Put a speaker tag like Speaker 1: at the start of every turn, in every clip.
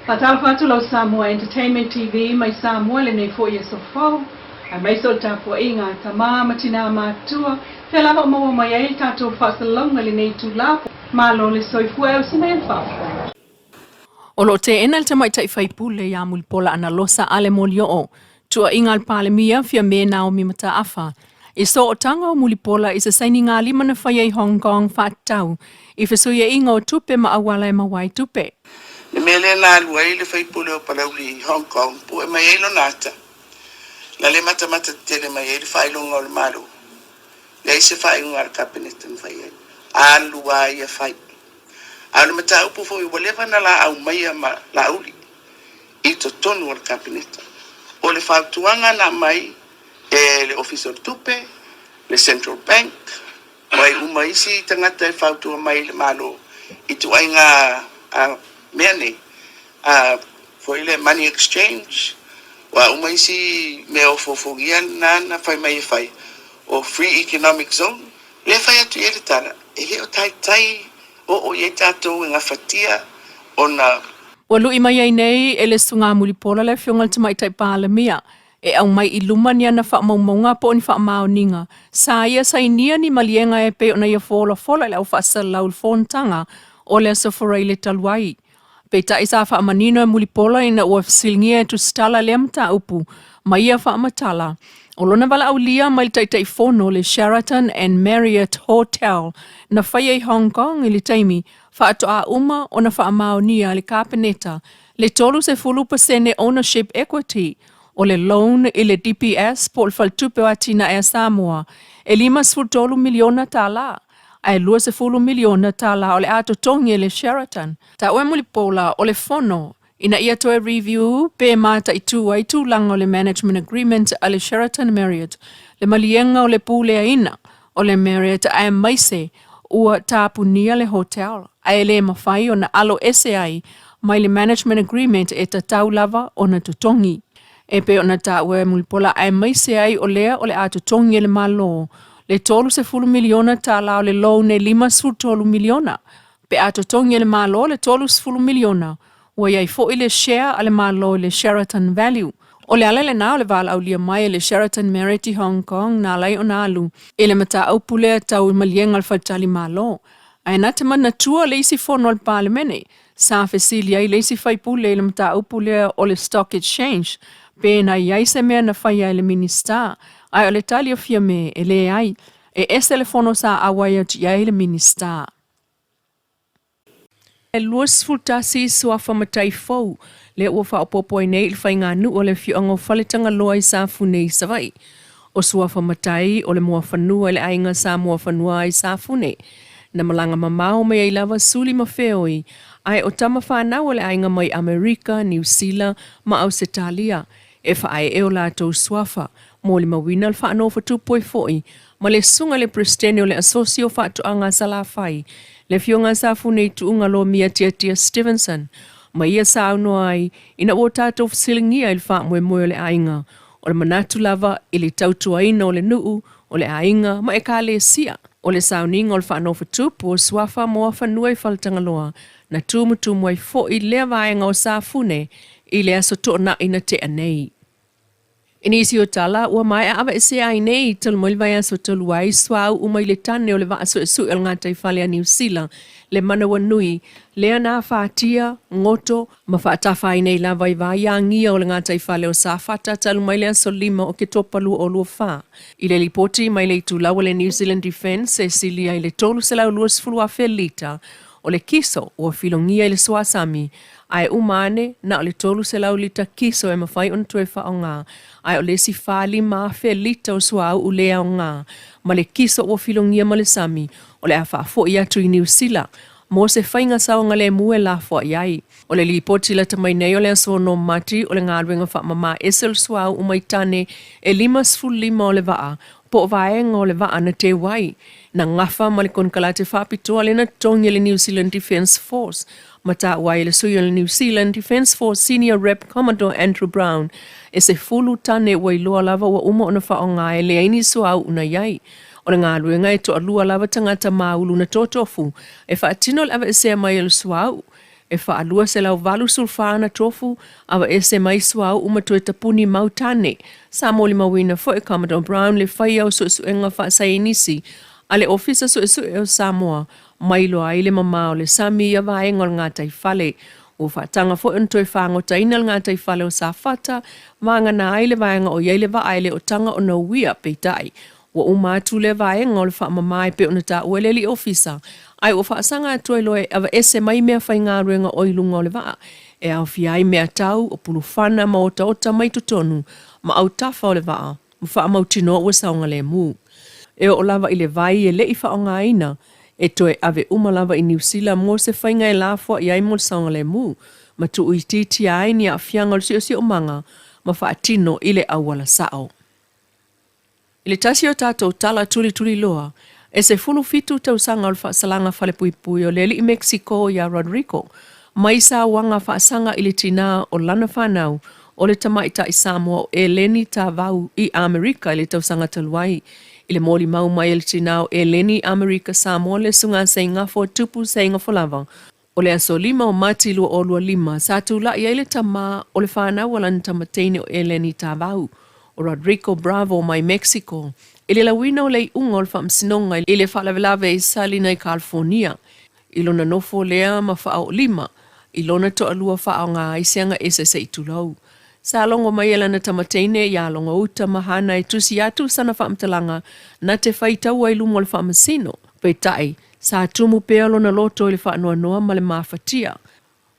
Speaker 1: Faatalofa atu lau Samoa Entertainment TV mai Samoa i lenei foi aso fou, aemaise o le tapuaiga a tama ma tinā matutua, fea lava o maua mai ai le tatou faasalalauga i lenei itula. Malo le soifua e usi mai ai le faafofoga. O lo o teena le tamaitai faipule ia Mulipola Analosa Ale Molioo, tuuaiga a le Palemia Fiame Naomi Mataafa, i sootaga o Mulipola i se sainigalima na faia i Hong Kong faatatau i fesuiaiga o tupe ma auala e maua ai tupe.
Speaker 2: Le mea lea na alu ai le faipule o Palauli i Hong Kong, pue mai ai lona ata, na le matamata tetele mai ai le faailoga o le Malo. Leai se faaiuga a le Kapeneta na fai ai. Alu a ia fai. A o le mataupu foi ua leva na laau maia ma Laauli i totonu o le Kapeneta. O le fautuaga na aumai e le Ofisa o le Tupe, le Central Bank, o ai uma isi tagata e fautua mai i le Malo i ituaiga mea nei, foi le money exchange, o a uma isi mea ofoofogia na na fai mai e fai, o free economic zone, lea e fai atu i ai le tala, e le o taitai oo i ai tatou e gafatia ona.
Speaker 1: Ua lui mai ai nei e le Susuga Mulipola le Afioga i le Tamaitai Palemia e aumai i luma ni ana faamaumauga po o ni faamaoniga sa ia sainia ni maliega e pei ona ia folafola i le au faasalalau i le fonotaga o le Aso Faraile talu ai. Peitai sa faamanino e Mulipola ina ua fesiligia e Tusitala lea mataupu ma ia faamatala, o lona valaaulia mai le Taitaifono o le Sheraton and Marriott Hotel na faia i Hong Kong i le taimi faatoa uma ona faamaonia e le Kapeneta le 30% ownership equity o le loan i le DBS po o le Faletupe o Atinae a Samoa e $53 miliona tala ae $20 miliona tala o le a totogi e le Sheraton. Taua e Mulipola o le Fono ina ia toe review pe mataitu ai tulaga o le Management Agreement a le Sheraton Marriott, le maliega o le puleaina o le Marriott aemaise ua tapunia le hotel ae le mafai ona alo ese ai mai le Management Agreement e tatau lava ona totogi. E pei ona taua e Mulipola aemaise ai o lea o le a totogi e le Malo le $30 miliona tala o le loan e $53 miliona. Pe a totogi e le Malo le $30 miliona, ua i ai foi le share a le Malo i le Sheraton Value. O le ala lena o le valaaulia mai e le Sheraton Marriott i Hong Kong na ala ai ona alu i le mataupu lea tau i maliega a le faletalimalo. Ae na te manatua le isi fono a le Palemene sa fesili ai le isi faipule i le mataupu lea o le Stock Exchange pe na i ai se mea na faia e le Minisita, ae o le tali o Fiame e leai, e ese le fono sa auai atu i ai le Minisita. E 21 suafa matai fou lea ua faaopoopo ai nei i le faiganuu a le afioaga o Faletagaloa i Safune i Savaii. O suafa matai o le muafanua i le aiga sa muafanua ai Safune. Na malaga mamao mai ai lava Suli ma Feoi, ae o tama fanau a le aiga mai Amerika, Niu Sila ma Ausetalia e faaee o latou suafa. Molimauina le faanofotupu ai foi ma le susuga i le Peresetene o le Asosi o Faatoaga a Salafai, le Afioga a Safune i Tuuga Lomia Tiatia Stevenson, ma ia saunoa ai ina ua tatou fesiligia i le faamoemoe o le aiga, o le manatu lava i le tautuaina o le nuu, o le aiga ma Ekalesia. O le sauniga o le faanofotupu o suafa moafanua i Faletagaloa, na tumutumu ai foi lea vaega o Safune i le aso Toonai na tea nei. I nisi o tala, ua maea aveesea ai nei talu mai le vaiaso talu ai, suauu mai le tane o le vaa suesue o le gataifale a Niu Sila, le manawanui, lea na afatia, goto, ma faatafa ai nei lava i vai agia o le gataifale o Safata talu mai le aso 5 o Oketopa 2024. I le lipoti mai le itulau a le New Zealand Defence e silia i le 320,000 lita o le kiso ua filogia i le suasami, ae uma ane na o le 300 lita kiso e mafai ona toe faaaoga, ae o le isi 45,000 lita o suauu le aoga ma le kiso ua filogia ma le sami o le a faafoi atu i Niu Sila mo se faiga saogalemu e lafoai ai. O le lipoti lata mai nei o le aso 6 Mati o le galuega faamama ese o le suauu mai tane e 55 o le vaa po o vaega o le vaa na teu ai, na gafa ma le konekarate faapitoa lea na totogi e le New Zealand Defence Force ma taua ai e le sui o le New Zealand Defence Force Senior Rep Commodore Andrew Brown e 10 tane ua iloa lava ua uma ona faaaoga e leai ni suauu na i ai. O le galuega e toalua lava tagata māulu na totofu e faatino le aveesea mai o le suauu. E 284 ana tofu, aveese mai suauu ma toe tapuni mau tane. Sa molimauina foi e Commodore Brown le faia o suesuega faasaienisi a le Ofisa Suesue o Samoa ma iloa ai le mamao o le sami i ia vaega o le gataifale. Ua faataga foi ona toe fagotaina le gataifale o Safata, vagana ai le vaega o i ai le vaa e le o taga ona uia, peitai, ua uma atu lea vaega o le faamama e pei ona taua e le alii ofisa, ae ua faasaga atu ai loa e aveese mai mea faigaluega o i luga o le vaa, e aofia ai mea tau o pulufana ma otaota mai totonu ma autafa o le vaa, ma faamautinoa ua saogalemu. E oo lava i le vai e le i faaaogaina, e toe ave uma lava i Niu Sila mo se faiga e lafoai ai mo le saogalemu, ma tuuitiitia ai ni aafiaga o le siosiomaga ma faatino i le auala sao. I le tasi o tatou tala tulituliloa, e 17 tausaga o le faasalaga falepuipui o le alii Mexico ia Rodrigo mai sauaga faasaga i le tinā o lana fanau o le tamaitai Samoa o Eleni Tavau i Amerika i le tausaga talu ai. I le molimau mai a le tinā o Eleni i Amerika Samoa le Susuga Seigafo Tupu Seigafolava, O le aso 5 o Mati 2025, sa tulai ai le tama o le fanau a lana tamateine o Eleni Tavau, o Rodrigo Bravo mai Mexico, i le lauina o le iuga o le faamasinoga i le faalavelave i Salina i California, i lona nofo lea ma faaoolima i lona toalua faaaoga ai se aga ese se i tulou. Sa logo mai e lana tamateine iā Logouta ma Hana e tusi atu sana faamatalaga na te faitaua i luma o le faamasino. Peitai, sa tumu pea lona loto i le faanoanoa ma le mafatia.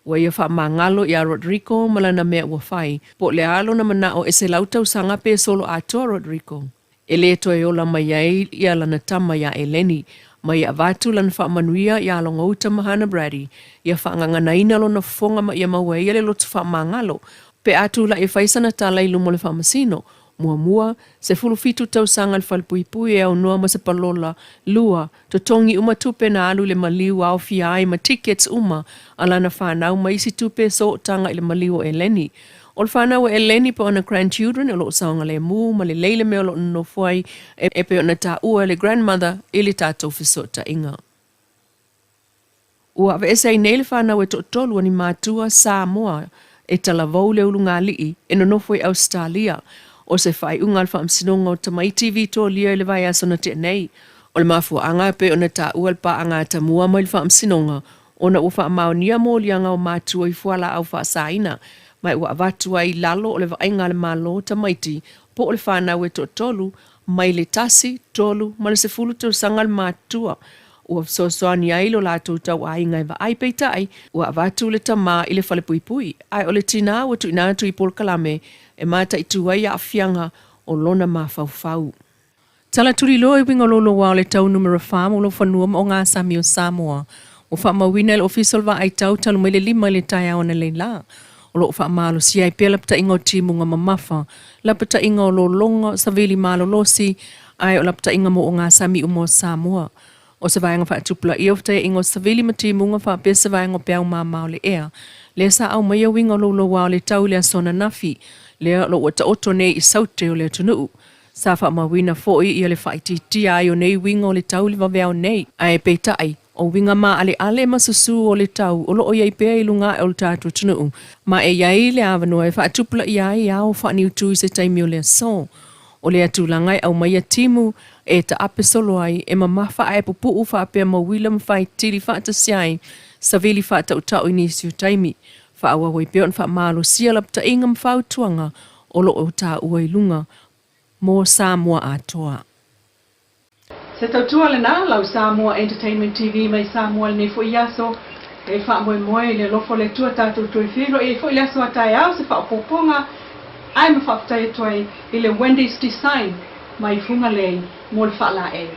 Speaker 1: Ua ia faamagalo iā Rodrigo ma lana mea ua fai, po o le a lona manao e 100 tausaga pe solo atoa Rodrigo. E lē toe ola mai ai ia lana tama iā Eleni, ma ia avatu lana faamanuia iā Logouta ma Hana Brady, ia faagaganaina lona fofoga ma ia maua e ia le loto faamagalo, pe a tulai e fai sana tala i luma o le faamasino. Muamua, 17 tausaga le falepuipui e aunoa ma se palola, lua, totogi uma tupe na alu i le maliu aofia ai ma tickets uma a lana fanau ma isi tupe e sootaga i le maliu o Eleni. O le fanau a Eleni po o ana grandchildren o lo o saogalemu ma lelei le mea o lo o nonofo ai e pei ona taua e le grandmother i le tatou fesootaiga. Ua aveese ai nei le fanau e toatolu a ni matua Samoa e talavou le ulugalii e nonofo i Ausetalia. O se faaiuga a le Faamasinoga o Tamaiti Vitolia i le vaiaso na tea nei. O le mafuaaga e pei ona taua le paaga atamua mai le Faamasinoga ona ua faamaonia moliaga o matua i fualaau faasaina ma ua avatu ai i lalo o le vaaiga a le Malo tamaiti po o le fanau e toatolu mai le tasi, tolu ma le 10 tausaga le matua ua fesoasoani ai lo latou tauaiga e vaai peitai ua avatu le tama i le falepuipui ae o le tinā ua tuuina atu i polokalame e mataitu ai aafiaga o lona mafaufau. Tala tuliloa i uiga o louloua o le tau numera fa mo lou fanua ma ogasami o Samoa. Ua faamauina e le Ofisa o le Vaai Tau talu mai le 5 i le taeao analeila lā. O lo o faamalosia ai pea lapataiga o timuga mamafa, lapataiga o lologa, savili malolosi, ae o lapataiga mo ogasami uma o Samoa. O se vaega faatupulaia o fetaiaiga o savili ma timuga faapea se vaega o peau mama o le ea, lea sa aumaia uiga o louloua o le tau i le aso ananafi, lea o lo o ua taoto nei i saute o le atunuu. Sa faamauina foi ia le faaitiitia ai o nei uiga o le tau i le vaveao nei, ae peitai, o uiga maaleale ma susū o le tau o lo o i ai pea i luga ae o le tatou atunuu, ma e i ai le avanoa e faatupulaia ai ao faaniutu i se taimi o le aso. O lea tulaga e aumaia timu e taape solo ai, e mamafa ae pupuu faapea ma uila ma faitili faatasi ai, savili faatautau i nisi o taimi. Faaauau ai pea ona faamalosia lapataiga ma fautuaga o lo o taua i luga mo Samoa atoa.
Speaker 3: Se tautua lena, lau Samoa Entertainment TV mai Samoa lenei foi aso. E faamoemoe i le alofa o le Atua tatou toe feiloai ai foi le aso a taeao se faaopoopoga ae ma faafetai atu ai i le Wendy's Design mai Fugalei mo le faalaei.